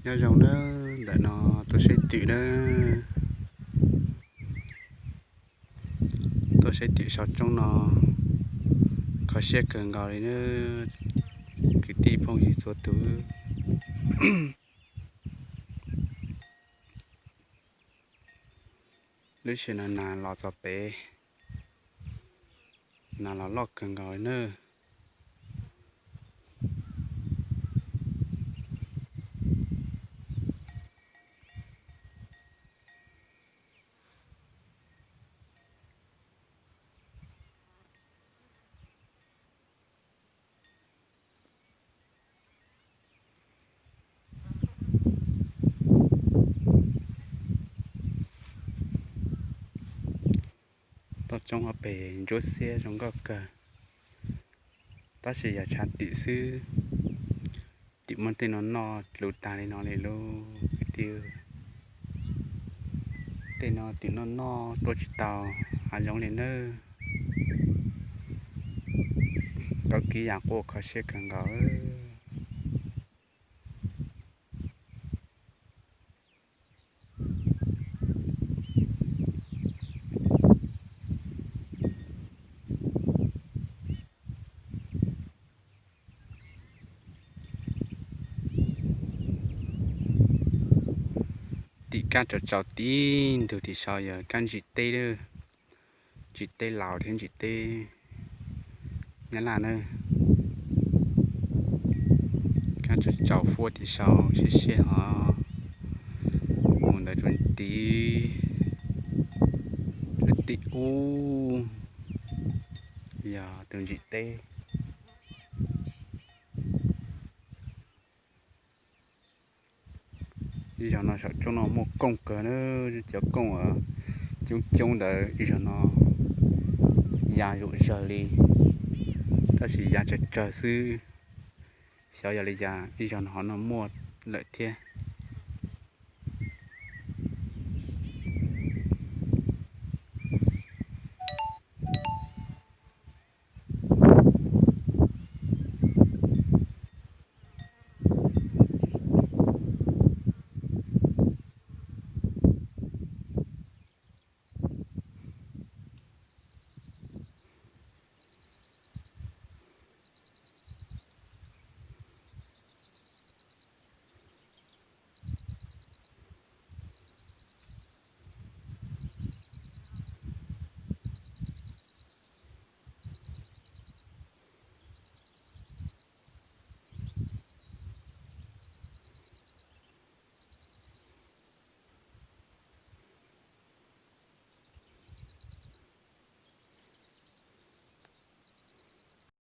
Nyob zoo nawb, ntawm no tuaj saib twm nawb. Tuaj saib twm saum roob no, kho siab kawg nkaus li nawb kwv tij phooj ywg txhua tus. Lub sij hawm no nas los txog pem, nas los loj kawg nkaus li nawb. Toj roob ob pem ntsuab xiab zoo nkauj kawg, tab sis yog tshav twm xwb. Twm muaj tej no noj dlus tag li no li lauj kwv tij. Tej no twm noj noj tuaj tsis tau hav zoov li nawb. Tau kiv yam quaj kho siab kawg nkaus. Tim kab tsaus tsaus tib ntug tim saud yog kab ntsim teb, ntsim teb laus thiab ntsim teb nyab laj nawb. Kab tsaus tsaus fuab tim saud siab siab hov, mus ntawd rau tid, rau tim ub yog tus ntsim teb. Ib zaug no saum roob no muaj kooj kawg na, cov kooj coob coob ntawd ib zaug no ya zom zaws li, tab sis ya tsawg tsawg xwb. Xyov yog li cas ib zaug no ho no muaj lawm thiab.